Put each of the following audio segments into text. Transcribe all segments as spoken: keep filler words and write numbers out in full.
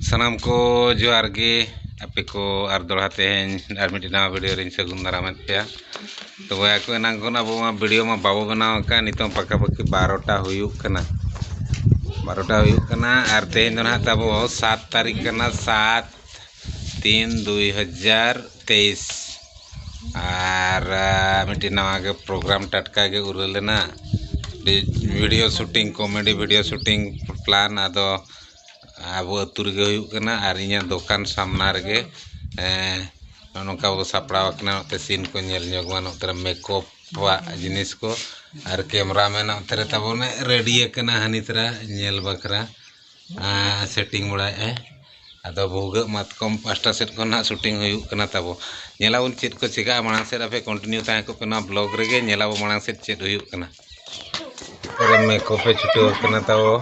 ᱥᱟᱱᱟᱢ ᱠᱚ ᱡᱚᱦᱟᱨ ᱜᱮ᱾ ᱟᱯᱮ ᱠᱚ ᱟᱨ ᱫᱚᱦᱲᱟ ᱛᱮᱦᱮᱧ ᱟᱨ ᱢᱤᱫᱴᱤᱡ ᱱᱟᱣᱟ ᱵᱷᱤᱰᱤᱭᱳ ᱨᱤᱧ ᱥᱟᱹᱜᱩᱱ ᱫᱟᱨᱟᱢᱮᱫ ᱯᱮᱭᱟ᱾ ᱛᱚ ᱵᱚᱭᱦᱟ ᱠᱚ, ᱮᱱᱟᱝ ᱠᱷᱚᱱ ᱟᱵᱚ ᱢᱟ ᱵᱷᱤᱰᱤᱭᱳ ᱢᱟ ᱵᱟᱵᱚ ᱵᱮᱱᱟᱣ ᱟᱠᱟᱫ, ᱱᱤᱛᱚᱝ ᱯᱟᱠᱟ ᱯᱟᱠᱤ ᱵᱟᱨᱚᱴᱟ ᱦᱩᱭᱩᱜ ᱠᱟᱱᱟ, ᱵᱟᱨᱚᱴᱟ ᱦᱩᱭᱩᱜ ᱠᱟᱱᱟ᱾ ᱟᱨ ᱛᱮᱦᱮᱧ ᱫᱚ ᱱᱟᱦᱟᱜ ᱛᱟᱵᱚ ᱥᱟᱛ ᱛᱟᱹᱨᱤᱠᱷ ᱠᱟᱱᱟ, ᱥᱟᱛ ᱛᱤᱱ ᱫᱩᱭ ᱦᱟᱡᱟᱨ ᱛᱮᱭᱤᱥ᱾ ᱟᱨ ᱟ, ᱢᱤᱫᱴᱤᱡ ᱱᱟᱣᱟ ᱜᱮ ᱯᱨᱳᱜᱨᱟᱢ ᱴᱟᱴᱠᱟ ᱜᱮ ᱩᱨᱟᱹ ᱞᱮᱱᱟ, video shooting, comedy video shooting plan. ᱟᱫᱚ ᱟᱵᱚ ᱟᱹᱛᱩ ᱨᱮᱜᱮ ᱦᱩᱭᱩᱜ ᱠᱟᱱᱟ ᱟᱨ ᱤᱧᱟᱹᱜ ᱫᱚᱠᱟᱱ ᱥᱟᱢᱱᱟ ᱨᱮᱜᱮ, ᱮᱸ, ᱱᱚᱜᱼᱚ ᱱᱚᱝᱠᱟ ᱵᱚ ᱥᱟᱯᱲᱟᱣ ᱟᱠᱟᱱᱟ᱾ ᱱᱚᱛᱮ ᱥᱤᱱ ᱠᱚ ᱧᱮᱞ ᱧᱚᱜ ᱢᱟ, ᱱᱚᱛᱮ ᱨᱮ ᱢᱮᱠᱚᱯ ᱟᱜ ᱡᱤᱱᱤᱥ ᱠᱚ, ᱟᱨ ᱠᱮᱢᱨᱟᱢᱮᱱ ᱱᱚᱛᱮ ᱨᱮ ᱛᱟᱵᱚᱱ ᱨᱮᱰᱤ ᱟᱠᱟᱱᱟ ᱦᱟᱹᱱᱤ ᱛᱟᱨᱟ ᱧᱮᱞ ᱵᱟᱠᱷᱨᱟ, ᱟᱨ ᱥᱮᱴᱤᱝ ᱵᱟᱲᱟᱭᱮᱫᱼᱟᱭ᱾ ᱟᱫᱚ ᱵᱷᱩᱜᱟᱹᱜ ᱢᱟᱛᱠᱚᱢ ᱯᱟᱦᱴᱟ ᱥᱮᱫ ᱠᱷᱚᱱ ᱦᱟᱸᱜ ᱥᱩᱴᱤᱝ ᱦᱩᱭᱩᱜ ᱠᱟᱱᱟ ᱛᱟᱵᱚ᱾ ᱧᱮᱞᱟᱵᱚᱱ ᱪᱮᱫ ᱠᱚ ᱪᱤᱠᱟᱹᱜᱼᱟ ᱢᱟᱲᱟᱝ ᱥᱮᱫ᱾ ᱟᱯᱮ ᱠᱚᱱᱴᱤᱱᱤᱭᱩ ᱛᱟᱦᱮᱸ ᱠᱚᱜ ᱯᱮ ᱱᱚᱣᱟ ᱵᱞᱚᱜ ᱨᱮᱜᱮ, ᱧᱮᱞᱟᱵᱚ ᱢᱟᱲᱟᱝ ᱥᱮᱫ ᱪᱮᱫ ᱦᱩᱭᱩᱜ ᱠᱟᱱᱟ᱾ ᱟᱨ ᱢᱮᱠᱚᱯ ᱮ ᱪᱷᱩᱴᱟᱹᱣ ᱠᱟᱱᱟ ᱛᱟᱵᱚ᱾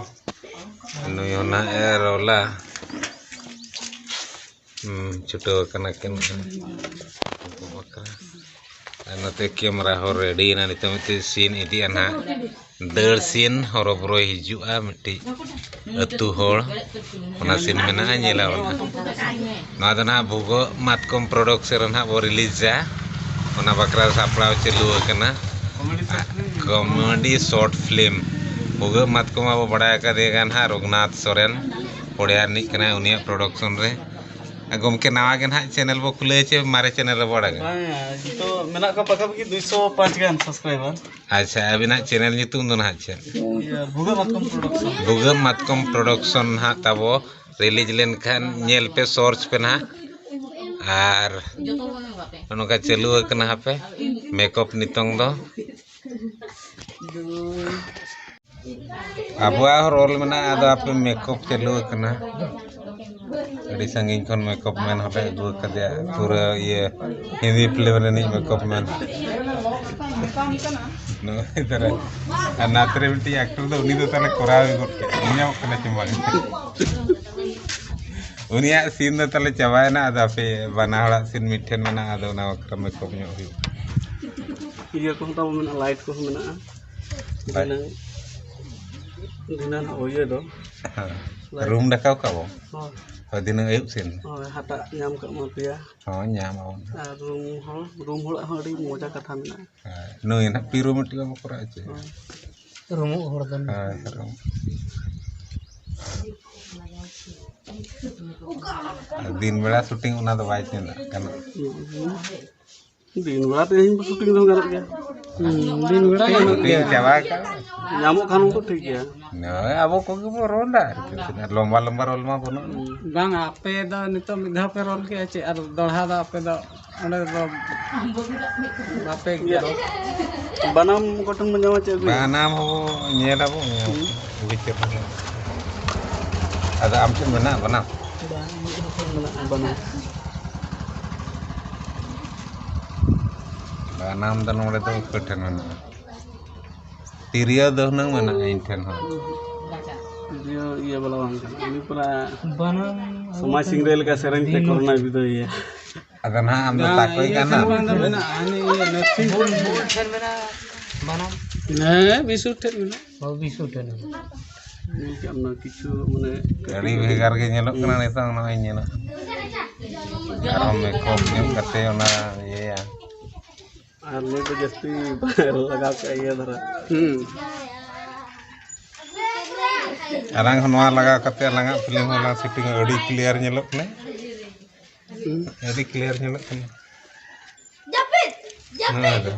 ᱱᱩᱭ ᱦᱚᱸ ᱱᱟᱦᱟᱜ ᱮ ᱨᱚᱞᱟ᱾ ᱦᱩᱸ, ᱪᱷᱩᱴᱟᱹᱣ ᱠᱟᱱᱟ ᱠᱤᱱ᱾ ᱟᱨ ᱱᱚᱛᱮ ᱠᱮᱢᱨᱟ ᱦᱚᱸ ᱨᱮᱰᱤᱭᱮᱱᱟ᱾ ᱱᱤᱛᱚᱜ ᱢᱤᱫᱴᱤᱡ ᱥᱤᱱ ᱤᱫᱤᱜᱼᱟ ᱱᱟᱦᱟᱜ, ᱫᱟᱹᱲ ᱥᱤᱱ, ᱦᱚᱨᱚᱵᱚᱨᱚᱭ ᱦᱤᱡᱩᱜᱼᱟ ᱢᱤᱫᱴᱤᱡ ᱟᱹᱛᱩ ᱦᱚᱲ, ᱚᱱᱟ ᱥᱤᱱ ᱢᱮᱱᱟᱜᱼᱟ, ᱧᱮᱞᱟᱵᱚᱱ ᱱᱟᱦᱟᱜ᱾ ᱱᱚᱣᱟ ᱫᱚ ᱱᱟᱦᱟᱜ ᱵᱷᱩᱜᱟᱹᱜ ᱢᱟᱛᱠᱚᱢ ᱯᱨᱚᱰᱚᱠᱥᱚᱱ ᱨᱮ ᱱᱟᱦᱟᱜ ᱵᱚ ᱨᱤᱞᱤᱡᱟ, ᱚᱱᱟ ᱵᱟᱠᱷᱨᱟ ᱥᱟᱯᱲᱟᱣ ᱪᱟᱹᱞᱩ ᱟᱠᱟᱱᱟ᱾ ᱠᱚᱢᱮᱰᱤ ᱥᱚᱨᱴ ᱯᱷᱤᱞᱢ ᱵᱷᱩᱜᱟᱹᱜ ᱢᱟᱛᱠᱚᱢ ᱟᱵᱚ ᱵᱟᱲᱟᱭ ᱟᱠᱟᱫᱮ ᱠᱟᱱ ᱦᱟᱸᱜ ᱨᱚᱜᱷᱩᱱᱟᱛᱷ ᱥᱚᱨᱮᱱ, ᱯᱚᱲᱭᱟ ᱨᱤᱱᱤᱡ ᱠᱟᱱᱟᱭ, ᱩᱱᱤᱭᱟᱜ ᱯᱨᱚᱰᱚᱠᱥᱚᱱ ᱨᱮ᱾ ᱟᱨ ᱜᱚᱢᱠᱮ, ᱱᱟᱣᱟ ᱜᱮ ᱱᱟᱦᱟᱜ ᱪᱮᱱᱮᱞ ᱵᱚ ᱠᱷᱩᱞᱟᱹᱭᱟ ᱪᱮ ᱢᱟᱨᱮ ᱪᱮᱱᱮᱞ ᱨᱮᱵᱚ ᱟᱲᱟᱜᱟ? ᱵᱟᱝ, ᱱᱤᱛᱚᱜ ᱢᱮᱱᱟᱜ ᱠᱚᱣᱟ ᱯᱟᱠᱟ ᱯᱟᱠᱤ ᱫᱩᱭᱥᱚ ᱯᱟᱸᱪ ᱜᱟᱱ ᱥᱟᱵᱥᱠᱨᱟᱭᱵᱟᱨ᱾ ᱟᱪᱪᱷᱟ, ᱟᱹᱵᱤᱱᱟᱜ ᱪᱮᱱᱮᱞ ᱧᱩᱛᱩᱢ ᱫᱚ ᱱᱟᱦᱟᱜ ᱪᱮᱫ? ᱤᱭᱟᱹ, ᱵᱷᱩᱜᱟᱹᱜ ᱢᱟᱛᱠᱚᱢ ᱯᱨᱚᱰᱟᱠᱥᱚᱱ᱾ ᱵᱷᱩᱜᱟᱹᱜ ᱢᱟᱛᱠᱚᱢ ᱯᱨᱚᱰᱟᱠᱥᱚᱱ ᱱᱟᱦᱟᱜ ᱛᱟᱵᱚ ᱨᱤᱞᱤᱡᱽ ᱞᱮᱱᱠᱷᱟᱱ ᱧᱮᱞ ᱯᱮ, ᱥᱚᱨᱪ ᱯᱮ ᱱᱟᱦᱟᱜ᱾ ᱟᱨ ᱱᱚᱝᱠᱟ ᱪᱟᱹᱞᱩ ᱟᱠᱟᱱᱟ ᱦᱟᱯᱮ ᱢᱮᱠᱚᱯ ᱱᱤᱛᱚᱝ ᱫᱚ᱾ ᱟᱵᱚᱣᱟᱜ ᱦᱚᱸ ᱨᱳᱞ ᱢᱮᱱᱟᱜᱼᱟ, ᱟᱫᱚ ᱟᱯᱮ ᱢᱮᱠᱚᱯ ᱪᱟᱹᱞᱩ ᱟᱠᱟᱱᱟ᱾ ᱟᱹᱰᱤ ᱥᱟᱺᱜᱤᱧ ᱠᱷᱚᱱ ᱢᱮᱠᱚᱯ ᱢᱮᱱ ᱦᱚᱸᱞᱮ ᱟᱹᱜᱩ ᱟᱠᱟᱫᱮᱭᱟ, ᱯᱩᱨᱟᱹ ᱤᱭᱟᱹ ᱦᱤᱱᱫᱤ ᱯᱷᱤᱞᱢ ᱨᱤᱱᱤᱡ ᱢᱮᱠᱚᱯ ᱢᱮᱱ᱾ ᱱᱩᱭ ᱫᱷᱟᱨᱟ᱾ ᱟᱨ ᱱᱟᱛᱮ ᱨᱮ ᱢᱤᱫᱴᱤᱡ ᱮᱠᱴᱚᱨ ᱫᱚ, ᱩᱱᱤ ᱫᱚ ᱛᱟᱦᱞᱮ ᱠᱚᱨᱟᱣ ᱜᱮ ᱜᱚᱫ ᱠᱮᱫ, ᱧᱟᱢᱚᱜ ᱠᱟᱱᱟ ᱪᱮ ᱵᱟᱝ? ᱩᱱᱤᱭᱟᱜ ᱥᱤᱱ ᱫᱚ ᱛᱟᱦᱞᱮ ᱪᱟᱵᱟᱭᱮᱱᱟ, ᱟᱫᱚ ᱟᱯᱮ ᱵᱟᱱᱟ ᱦᱚᱲᱟᱜ ᱥᱤᱱ ᱢᱤᱫᱴᱷᱮᱱ ᱢᱮᱱᱟᱜᱼᱟ, ᱟᱫᱚ ᱚᱱᱟ ᱵᱟᱠᱷᱨᱟ ᱢᱮᱠᱚᱯ ᱧᱚᱜ ᱦᱩᱭᱩᱜᱼᱟ᱾ ᱤᱭᱟᱹ ᱠᱚᱦᱚᱸ ᱛᱟᱵᱚ ᱢᱮᱱᱟᱜᱼᱟ, ᱞᱟᱭᱤᱴ ᱠᱚᱦᱚᱸ ᱢᱮᱱᱟᱜᱼᱟ᱾ ᱞᱟᱭᱤᱴ᱾ ᱫᱷᱤᱱᱟᱹᱝ, ᱫᱷᱤᱱᱟᱹᱝ ᱦᱟᱸᱜ ᱤᱭᱟᱹ ᱫᱚ᱾ ᱦᱮᱸ᱾ ᱨᱩᱢ ᱰᱟᱠᱟᱣ ᱠᱟᱜ ᱵᱚ᱾ ᱦᱳᱭ᱾ ᱦᱳᱭ, ᱫᱷᱤᱱᱟᱹᱝ ᱟᱹᱭᱩᱵ ᱥᱮᱱ᱾ ᱦᱳᱭ, ᱦᱟᱴᱟᱜ ᱧᱟᱢ ᱠᱟᱜ ᱢᱟ ᱯᱮᱭᱟ᱾ ᱦᱳᱭ, ᱧᱟᱢ ᱟᱵᱚᱱ᱾ ᱟᱨ ᱨᱩᱢ ᱦᱚᱲ, ᱨᱩᱢ ᱦᱚᱲᱟᱜ ᱦᱚᱸ ᱟᱹᱰᱤ ᱢᱚᱡᱟ ᱠᱟᱛᱷᱟ ᱢᱮᱱᱟᱜᱼᱟ᱾ ᱦᱳᱭ, ᱱᱩᱭ ᱱᱟᱦᱟᱜ ᱯᱤᱨᱩ ᱢᱤᱫᱴᱤᱡ ᱵᱟᱵᱚ ᱠᱚᱨᱟᱣ ᱦᱚᱪᱚᱭᱟ᱾ ᱦᱳᱭ᱾ ᱨᱩᱢᱩᱜ ᱦᱚᱲ ᱫᱚ ᱱᱩᱭ᱾ ᱦᱳᱭ, ᱨᱩᱢ᱾ ᱫᱤᱱ ᱵᱮᱲᱟ ᱥᱩᱴᱤᱝ ᱚᱱᱟ ᱫᱚ ᱵᱟᱭ ᱪᱮᱫᱚᱜ ᱠᱟᱱᱟ᱾ ᱦᱩᱸ᱾ ᱫᱤᱱ ᱵᱮᱲᱟ ᱛᱮᱦᱮᱧ ᱵᱚ ᱥᱩᱴᱤᱝ ᱨᱮᱦᱚᱸ ᱜᱟᱱᱚᱜ ᱜᱮᱭᱟ᱾ ᱦᱩᱸ, ᱫᱤᱱ ᱵᱮᱲᱟ ᱜᱟᱱᱚᱜ ᱜᱮᱭᱟ᱾ ᱪᱟᱵᱟ ᱠᱟᱜ᱾ ᱧᱟᱢᱚᱜ ᱠᱷᱟᱱ ᱩᱱᱠᱩ ᱴᱷᱤᱠ ᱜᱮᱭᱟ᱾ ᱱᱚᱜᱼᱚᱭ ᱟᱵᱚ ᱠᱚᱜᱮ ᱵᱚ ᱨᱚᱲ ᱫᱟ ᱟᱨᱠᱤ᱾ ᱞᱚᱢᱵᱟ ᱞᱚᱢᱵᱟ ᱨᱳᱞ ᱢᱟ ᱵᱟᱹᱱᱩᱜ᱾ ᱵᱟᱝ, ᱟᱯᱮ ᱫᱚ ᱱᱤᱛᱚᱜ ᱢᱤᱫ ᱫᱷᱟᱣ ᱯᱮ ᱨᱳᱞ ᱠᱮᱜᱼᱟ ᱪᱮ? ᱟᱨ ᱫᱚᱲᱦᱟ ᱫᱚ ᱟᱯᱮ ᱫᱚ ᱚᱸᱰᱮ ᱫᱚ ᱵᱟᱯᱮ ᱤᱭᱟᱹ, ᱜᱮᱭᱟ? ᱵᱟᱱᱟᱢ ᱜᱚᱴᱷᱚᱱ ᱵᱚᱱ ᱧᱟᱢᱟ ᱪᱮᱫ ᱟᱹᱜᱩᱭᱟ? ᱵᱟᱱᱟᱢ ᱦᱚᱸ ᱧᱮᱞ ᱟᱵᱚ, ᱧᱮᱞ᱾ ᱦᱩᱸ᱾ ᱵᱩᱡᱽ ᱠᱮᱫ ᱵᱚᱱ᱾ ᱟᱫᱚ ᱟᱢ ᱴᱷᱮᱱ ᱢᱮᱱᱟᱜᱼᱟ ᱵᱟᱱᱟᱢ? ᱵᱟᱝ, ᱤᱧᱟᱹᱜ ᱦᱚᱸ ᱢᱮᱱᱟᱜᱼᱟ ᱵᱟᱱᱟᱢ᱾ ᱵᱟᱱᱟᱢ ᱫᱚ ᱱᱚᱰᱮ ᱫᱚ ᱚᱠᱚᱭ ᱴᱷᱮᱱ ᱢᱮᱱᱟᱜᱼᱟ? ᱛᱤᱨᱭᱳ ᱫᱚ ᱦᱩᱱᱟᱹᱝ ᱢᱮᱱᱟᱜᱼᱟ ᱤᱧ ᱴᱷᱮᱱ ᱦᱚᱸ᱾ ᱛᱤᱨᱭᱳ ᱤᱭᱟᱹ ᱵᱟᱞᱟ ᱵᱟᱝ ᱠᱟᱱᱟ᱾ ᱩᱱᱤ ᱯᱩᱨᱟ ᱵᱟᱱᱟᱢ ᱥᱚᱢᱟᱡᱽ ᱥᱤᱝᱨᱟᱹᱭ ᱞᱮᱠᱟ ᱥᱮᱨᱮᱧ ᱛᱮ ᱫᱤᱱ ᱠᱚᱨᱚᱱᱟᱭ ᱵᱤᱫᱟᱹᱭᱮᱭᱟ᱾ ᱟᱫᱚ ᱱᱟᱦᱟᱜ ᱟᱢ ᱫᱚ ᱵᱟᱝ, ᱛᱟᱠᱚᱭ ᱤᱭᱟᱹ ᱠᱟᱱᱟᱢ᱾ ᱴᱷᱮᱱ ᱵᱟᱝ ᱫᱚ ᱢᱮᱱᱟᱜᱼᱟ, ᱦᱟᱱᱮ ᱤᱭᱟᱹ ᱱᱟᱨᱥᱤᱝ ᱵᱩᱞ, ᱴᱷᱮᱱ᱾ ᱵᱩᱞ ᱴᱷᱮᱱ ᱢᱮᱱᱟᱜᱼᱟ ᱵᱟᱱᱟᱢ᱾ ᱦᱮᱸ, ᱵᱤᱥᱩ ᱴᱷᱮᱱ ᱢᱮᱱᱟᱜᱼᱟ᱾ ᱚ, ᱵᱤᱥᱩ ᱴᱷᱮᱱ᱾ ᱧᱮᱞ ᱠᱮᱫ ᱟᱢ ᱱᱚᱣᱟ ᱠᱤᱪᱷᱩ, ᱢᱟᱱᱮ, ᱟᱹᱰᱤ ᱵᱷᱮᱜᱟᱨ ᱜᱮ ᱧᱮᱞᱚᱜ ᱠᱟᱱᱟ ᱱᱤᱛᱚᱝ, ᱱᱚᱜᱼᱚᱭ ᱧᱮᱞᱚᱜ ᱠᱟᱱᱟ᱾ ᱟᱨᱦᱚᱸ ᱢᱮᱠᱟᱯ ᱧᱚᱜ ᱠᱟᱛᱮ ᱚᱱᱟ ᱤᱭᱟᱹᱭᱟ᱾ ᱟᱨ ᱱᱩᱭ ᱫᱚ ᱡᱟᱹᱥᱛᱤ ᱞᱟᱜᱟᱣ ᱠᱟᱜᱼᱟ ᱤᱭᱟᱹ ᱫᱷᱟᱨᱟ᱾ ᱦᱩᱸ᱾ ᱟᱞᱟᱝ ᱦᱚᱸ ᱱᱚᱣᱟ ᱞᱟᱜᱟᱣ ᱠᱟᱛᱮ ᱟᱞᱟᱝᱟᱜ ᱯᱷᱤᱞᱢ ᱦᱚᱸᱞᱟᱝ ᱥᱩᱴᱤᱝ, ᱟᱹᱰᱤ ᱠᱞᱤᱭᱟᱨ ᱧᱮᱞᱚᱜ ᱠᱟᱱᱟ᱾ ᱦᱩᱸ᱾ ᱟᱹᱰᱤ ᱠᱞᱤᱭᱟᱨ ᱧᱮᱞᱚᱜ ᱠᱟᱱᱟ᱾ ᱦᱮᱸ, ᱟᱫᱚ᱾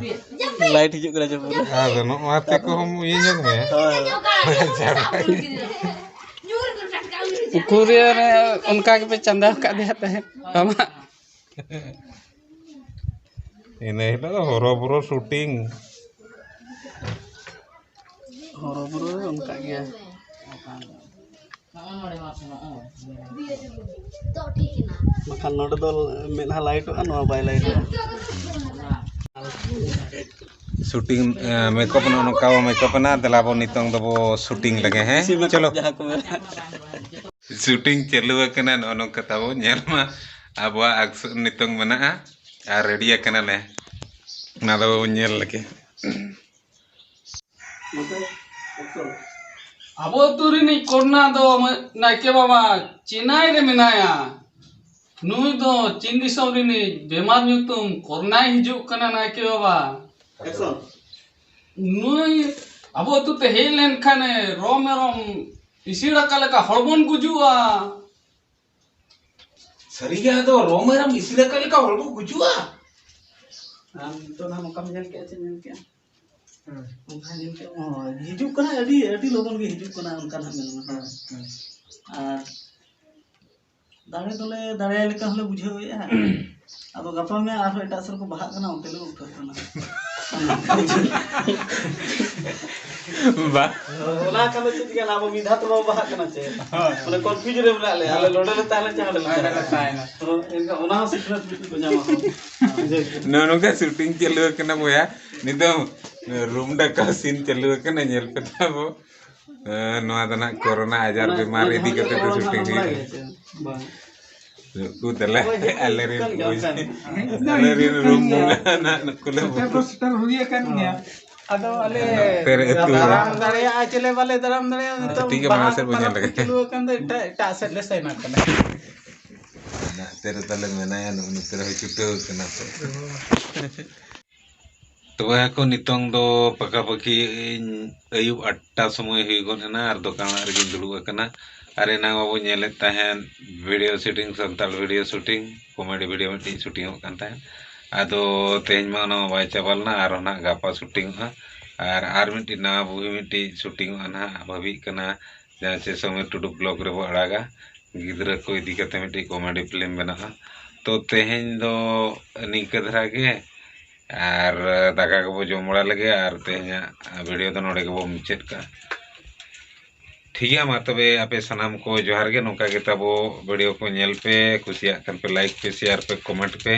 ᱞᱟᱭᱤᱴ ᱦᱤᱡᱩᱜ ᱠᱟᱱᱟ ᱡᱮ ᱯᱩᱨᱟᱹ᱾ ᱟᱫᱚ ᱱᱚᱜᱼᱚ ᱱᱚᱣᱟ ᱛᱮ ᱠᱚᱦᱚᱸ ᱤᱭᱟᱹ ᱧᱚᱜ ᱢᱮ᱾ ᱦᱳᱭ᱾ ᱩᱠᱩᱨ ᱨᱮ ᱚᱱᱠᱟ ᱜᱮᱯᱮ ᱪᱟᱸᱫᱟ ᱟᱠᱟᱫ ᱫᱮᱭᱟ ᱛᱟᱦᱮᱸᱫ ᱟᱢᱟᱜ᱾ ᱤᱱᱟᱹ ᱦᱤᱞᱳᱜ ᱫᱚ ᱦᱚᱨᱚ ᱵᱚᱨᱚ ᱥᱩᱴᱤᱝ᱾ ᱦᱚᱨᱚ ᱵᱚᱨᱚ ᱚᱱᱠᱟ ᱜᱮᱭᱟ᱾ ᱵᱟᱠᱷᱟᱱ ᱱᱚᱰᱮ ᱫᱚ ᱢᱮᱫᱦᱟ ᱞᱟᱭᱤᱴᱚᱜᱼᱟ, ᱱᱚᱣᱟ ᱵᱟᱭ ᱞᱟᱭᱤᱴᱚᱜᱼᱟ᱾ ᱥᱩᱴᱤᱝ, ᱮ, ᱢᱮᱠᱟᱯ ᱱᱚᱜᱼᱚ ᱱᱚᱝᱠᱟ ᱵᱚ ᱢᱮᱠᱟᱯ ᱮᱱᱟ᱾ ᱫᱮᱞᱟ ᱵᱚ ᱱᱤᱛᱚᱝ ᱫᱚᱵᱚ ᱥᱩᱴᱤᱝ ᱞᱮᱜᱮ, ᱦᱮᱸ? ᱥᱤᱢᱮ ᱪᱚᱞᱚ᱾ ᱡᱟᱦᱟᱸ ᱠᱚ ᱢᱮᱱᱟ᱾ ᱥᱩᱴᱤᱝ ᱪᱟᱹᱞᱩ ᱟᱠᱟᱱᱟ, ᱱᱚᱜᱼᱚ ᱱᱚᱝᱠᱟ ᱛᱟᱵᱚ ᱧᱮᱞ ᱢᱟ᱾ ᱟᱵᱚᱣᱟᱜ ᱟᱠᱥᱚᱱ ᱱᱤᱛᱚᱝ ᱢᱮᱱᱟᱜᱼᱟ ᱟᱨ ᱨᱮᱰᱤ ᱟᱠᱟᱱᱟᱞᱮ, ᱚᱱᱟ ᱫᱚ ᱵᱚ ᱧᱮᱞ ᱞᱮᱜᱮ᱾ ᱟᱵᱚ ᱟᱹᱛᱩ ᱨᱤᱱᱤᱡ ᱠᱚᱨᱱᱟ ᱫᱚ ᱱᱟᱭᱠᱮ ᱵᱟᱵᱟ ᱪᱮᱱᱱᱟᱭ ᱨᱮ ᱢᱮᱱᱟᱭᱟ᱾ ᱱᱩᱭ ᱫᱚ ᱪᱤᱱ ᱫᱤᱥᱚᱢ ᱨᱤᱱᱤᱡ ᱵᱮᱢᱟᱨ ᱧᱩᱛᱩᱢ ᱠᱚᱨᱱᱟᱭ ᱦᱤᱡᱩᱜ ᱠᱟᱱᱟ ᱱᱟᱭᱠᱮ ᱵᱟᱵᱟ᱾ ᱱᱩᱭ ᱟᱵᱚ ᱟᱹᱛᱩ ᱛᱮ ᱦᱮᱡ ᱞᱮᱱᱠᱷᱟᱱᱮ ᱨᱚ ᱢᱮᱨᱚᱢ ᱤᱥᱤᱲ ᱟᱠᱟ ᱞᱮᱠᱟ ᱦᱚᱲ ᱵᱚᱱ ᱜᱩᱡᱩᱜᱼᱟ᱾ ᱥᱟᱹᱨᱤᱜᱮ ᱟᱫᱚ ᱨᱚ ᱢᱮᱨᱚᱢ ᱤᱥᱤᱲ ᱟᱠᱟ ᱞᱮᱠᱟ ᱦᱚᱲ ᱵᱚ ᱜᱩᱡᱩᱜᱼᱟ᱾ ᱟᱢ ᱱᱤᱛᱚᱜ ᱱᱟᱦᱟᱜ ᱱᱚᱝᱠᱟᱢ ᱧᱮᱞ ᱠᱮᱜᱼᱟ ᱪᱮ ᱧᱮᱞ ᱠᱮᱜᱼᱟ? ᱦᱮᱸ᱾ ᱚᱱᱠᱟ ᱧᱮᱞ ᱠᱮᱜᱼᱟ᱾ ᱚ, ᱦᱤᱡᱩᱜ ᱠᱟᱱᱟ, ᱟᱹᱰᱤ, ᱟᱹᱰᱤ ᱞᱚᱜᱚᱱ ᱜᱮ ᱦᱤᱡᱩᱜ ᱠᱟᱱᱟ, ᱚᱱᱠᱟ ᱱᱟᱦᱟᱜ ᱢᱮᱱ ᱜᱟᱱᱚᱜᱼᱟ᱾ ᱦᱮᱸ, ᱦᱮᱸ᱾ ᱟᱨ ᱫᱟᱲᱮ ᱫᱚᱞᱮ ᱫᱟᱲᱮᱭᱟᱭ ᱞᱮᱠᱟ ᱦᱚᱸᱞᱮ ᱵᱩᱡᱷᱟᱹᱣᱮᱫᱼᱟ᱾ ᱟᱫᱚ ᱜᱟᱯᱟ ᱢᱮᱭᱟᱝ ᱟᱨᱦᱚᱸ ᱮᱴᱟᱜ ᱥᱮᱫ ᱨᱮᱠᱚ ᱵᱟᱦᱟᱜ ᱠᱟᱱᱟ, ᱚᱱᱛᱮ ᱞᱮ ᱩᱴᱷᱟᱹᱜ ᱠᱟᱱᱟ᱾ ᱵᱟ᱾ ᱚᱱᱟ ᱠᱷᱟᱱ ᱫᱚ ᱪᱮᱫ ᱪᱤᱠᱟᱹᱜᱼᱟ? ᱟᱵᱚ ᱢᱤᱫ ᱫᱷᱟᱣ ᱛᱮ ᱵᱟᱵᱚ ᱵᱟᱦᱟᱜ ᱠᱟᱱᱟ ᱪᱮ? ᱦᱳᱭ᱾ ᱢᱟᱱᱮ confuse ᱨᱮ ᱢᱮᱱᱟᱜ ᱞᱮᱭᱟ᱾ ᱟᱞᱮ ᱱᱚᱰᱮ ᱞᱮ ᱛᱟᱦᱮᱸ ᱞᱮᱱ ᱪᱮ ᱦᱟᱸᱰᱮ ᱞᱮ ᱦᱳᱭ, ᱛᱟᱦᱮᱸ ᱱᱚᱰᱮ ᱞᱮ ᱞᱮᱱᱟ᱾ ᱛᱟᱦᱮᱸ ᱱᱟ᱾ ᱛᱚ ᱮᱱᱠᱷᱟᱱ ᱚᱱᱟ ᱦᱚᱸ ᱥᱤᱠᱷᱱᱟᱹᱛ ᱢᱤᱫᱴᱤᱡ ᱠᱚ ᱧᱟᱢᱟ ᱦᱚᱲ᱾ ᱵᱩᱡᱷᱟᱹᱣ ᱠᱮᱫᱟ? ᱱᱚᱜᱼᱚ ᱱᱚᱝᱠᱟ shooting ᱪᱟᱹᱞᱩ ᱟᱠᱟᱱᱟ ᱵᱚᱭᱦᱟ᱾ ᱱᱤᱛᱚᱝ room ᱰᱟᱠᱟᱣ scene ᱪᱟᱹᱞᱩ ᱟᱠᱟᱱᱟ, ᱧᱮᱞ ᱯᱮ ᱛᱟᱵᱚ᱾ ᱦᱮᱸ, ᱱᱚᱣᱟ ᱫᱚ ᱱᱟᱜ ᱠᱳᱨᱳᱱᱟ ᱟᱡᱟᱨ ᱢᱟᱱᱮ, ᱵᱤᱢᱟᱨ ᱢᱟᱱᱮ, ᱤᱫᱤ ᱠᱟᱛᱮ ᱛᱮ ᱢᱟᱱᱮ, shooting ᱦᱩᱭᱩᱜᱼᱟ᱾ ᱵᱟᱝ᱾ ᱱᱩᱠᱩ ᱫᱮᱞᱟ, ᱦᱳᱭ, ᱦᱤᱡᱩᱜ ᱟᱞᱮ ᱨᱮᱱ ᱠᱟᱱ ᱜᱮᱭᱟ, ᱵᱚᱭ-, ᱚᱱᱠᱟ ᱜᱮ᱾ ᱟᱞᱮ ᱨᱮᱱ room ᱵᱚᱸᱜᱟ ᱱᱟᱜ ᱱᱩᱠᱩ ᱞᱮ ᱥᱮᱴᱮᱨ ᱫᱚ ᱥᱮᱴᱮᱨ ᱦᱩᱭ ᱟᱠᱟᱱ ᱜᱮᱭᱟ᱾ ᱟᱫᱚ ᱟᱞᱮ ᱱᱚᱛᱮ ᱨᱮ ᱟᱹᱛᱩ ᱦᱚᱲ᱾ ᱫᱟᱨᱟᱢ ᱫᱟᱲᱮᱭᱟᱜᱼᱟ ᱪᱮ ᱞᱮ ᱵᱟᱞᱮ ᱫᱟᱨᱟᱢ ᱫᱟᱲᱮᱭᱟᱜᱼᱟ, ᱱᱤᱛᱚᱜ ᱴᱷᱤᱠ ᱜᱮᱭᱟ, ᱵᱟᱦᱟ ᱢᱟᱲᱟᱝ ᱥᱮᱫ ᱵᱚᱱ ᱯᱟᱨᱟᱵᱽ ᱧᱮᱞ ᱠᱚ ᱞᱮᱜᱮ᱾ ᱪᱟᱹᱞᱩ ᱟᱠᱟᱱ ᱫᱚ ᱮᱴᱟᱜ, ᱮᱴᱟᱜ ᱥᱮᱫ ᱞᱮ ᱥᱮᱱ ᱟᱠᱟᱱᱟ᱾ ᱱᱟᱛᱮ ᱨᱮ ᱛᱟᱞᱮ ᱢᱮᱱᱟᱭᱟ, ᱱᱩᱜᱼᱩ ᱱᱚᱛᱮ ᱨᱮ ᱦᱚᱸᱭ ᱪᱷᱩᱴᱟᱹᱣ ᱠᱟᱱᱟ ᱛᱚ᱾ ᱛᱚᱵᱮ ᱦᱟᱹᱠᱩ ᱱᱤᱛᱚᱝ ᱫᱚ ᱯᱟᱠᱟ ᱯᱟᱠᱤ ᱟᱹᱭᱩᱵ ᱟᱴ ᱴᱟ ᱥᱚᱢᱚᱭ ᱦᱩᱭ ᱜᱚᱫ ᱮᱱᱟ ᱟᱨ ᱫᱚᱠᱟᱱ ᱚᱲᱟᱜ ᱨᱮᱜᱮᱧ ᱫᱩᱲᱩᱵ ᱟᱠᱟᱱᱟ᱾ ᱟᱨ ᱮᱱᱟᱝ ᱵᱟᱵᱚ ᱧᱮᱞᱮᱫ ᱛᱟᱦᱮᱸᱫ video shooting, Santal video shooting, comedy video ᱢᱤᱫᱴᱤᱡ shooting ᱚᱜ ᱠᱟᱱ ᱛᱟᱦᱮᱸᱫ᱾ ᱟᱫᱚ ᱛᱮᱦᱮᱧ ᱢᱟ ᱚᱱᱟ ᱢᱟ ᱵᱟᱭ ᱪᱟᱵᱟ ᱞᱮᱱᱟ, ᱟᱨᱦᱚᱸ ᱱᱟᱦᱟᱜ ᱜᱟᱯᱟ shooting ᱚᱜᱼᱟ᱾ ᱟᱨ, ᱟᱨ ᱢᱤᱫᱴᱤᱡ ᱱᱟᱣᱟ movie ᱢᱤᱫᱴᱤᱡ shooting ᱚᱜᱼᱟ ᱱᱟᱦᱟᱜ, ᱵᱷᱟᱵᱤᱜ ᱠᱟᱱᱟ ᱡᱟᱦᱟᱸ ᱪᱮ ᱥᱚᱢᱤᱨ ᱴᱩᱰᱩ vlog ᱨᱮᱵᱚ ᱟᱲᱟᱜᱟ, ᱜᱤᱫᱽᱨᱟᱹ ᱠᱚ ᱤᱫᱤ ᱠᱟᱛᱮ ᱢᱤᱫᱴᱤᱡ comedy film ᱵᱮᱱᱟᱜᱼᱟ᱾ ᱛᱚ ᱛᱮᱦᱮᱧ ᱫᱚ ᱱᱤᱝᱠᱟᱹ ᱫᱷᱟᱨᱟ ᱜᱮ, ᱟᱨ ᱫᱟᱠᱟ ᱠᱚᱵᱚ ᱡᱚᱢ ᱵᱟᱲᱟ ᱞᱮᱜᱮ, ᱟᱨ ᱛᱮᱦᱮᱧᱟᱜ video ᱫᱚ ᱱᱚᱰᱮ ᱜᱮᱵᱚ ᱢᱩᱪᱟᱹᱫ ᱠᱟᱜᱼᱟ᱾ ᱴᱷᱤᱠ ᱜᱮᱭᱟ, ᱢᱟ ᱛᱚᱵᱮ ᱟᱯᱮ ᱥᱟᱱᱟᱢ ᱠᱚ ᱡᱚᱦᱟᱨ ᱜᱮ᱾ ᱱᱚᱝᱠᱟ ᱜᱮ ᱛᱟᱵᱚ video ᱠᱚ ᱧᱮᱞ ᱯᱮ, ᱠᱩᱥᱤᱭᱟᱜ ᱠᱷᱟᱱ ᱯᱮ like ᱯᱮ, share ᱯᱮ, comment ᱯᱮ,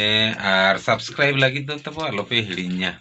ᱮᱸ, ᱟᱨ subscribe ᱞᱟᱹᱜᱤᱫ ᱫᱚ ᱛᱟᱵᱚ ᱟᱞᱚᱯᱮ ᱦᱤᱲᱤᱧᱟ᱾